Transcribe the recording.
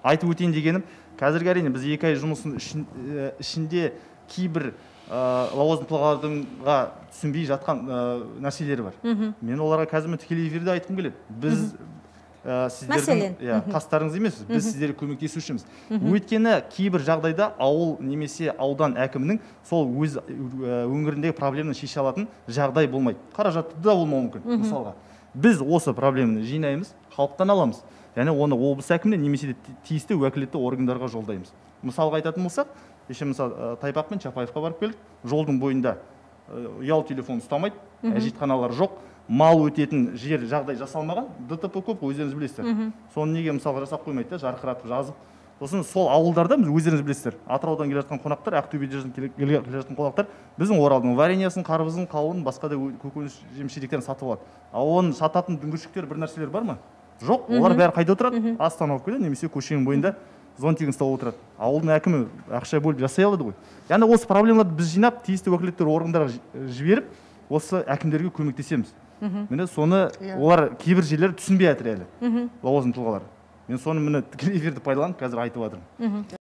Айтып өтейін дегенім, қазіргі әрине біз 2 ай жұмысының ішінде кейбір лауазымды тұлғаларға түсінбей жатқан нәрселері бар. Мен оларға қазір тікелей эфирде айтқым келеді. Біз сіздердің қастарыңыз емес, біз сіздерге көмектесушіміз. Өйткені кейбір жағдайда ауыл немесе аудан әкімінің сол өз өңіріндегі проблеманы шеше алатын жағдай болмайды. Қаражаты да болмауы мүмкін. Мысалға, біз осы проблеманы жинаймыз, халықтан аламыз. Және оны облыс әкіміне немесе тиісті уәкілетті органдарға жолдаймыз. Мысалға айтатын болсақ, кеше мысалы Тайпақ пен Чапаевқа барып келдік. Жолдың бойында ұялы телефон ұстамайды, әжетханалар жоқ, мал өтетін жер жағдай жасалмаған, ДТП көп, өздеріңіз білесіздер. Соны неге мысалға жасап қоймайды да, жарқыратып жазып. Сосын сол ауылдарда біз өздеріңіз білесіздер, Атыраудан келе жатқан қонақтар, Ақтөбеден келе жатқан қонақтар біздің Оралдың вареньясын, қарбызын, қауынын, басқа да көкөніс жеміс-жидектерін сатып алады. Ал оны сататын дүңгіршектер бір нәрселер бар ма? Жоқ, олар бәрі қайда отырады? Остановкада немесе көшенің бойында зонтигін ұстап отырады. Ауылдың әкімі ақша бөліп жасай алады ғой. Яғни осы проблемаларды біз жинап, тиісті уәкілетті органдарға жіберіп, осы әкімдерге көмектесеміз. Міне соны олар кейбір жерлер түсінбей жатыр әлі. Лауазымды тұлғалар. Мен соны міне тікелей эфирді пайдаланып қазір айтып жатырмын.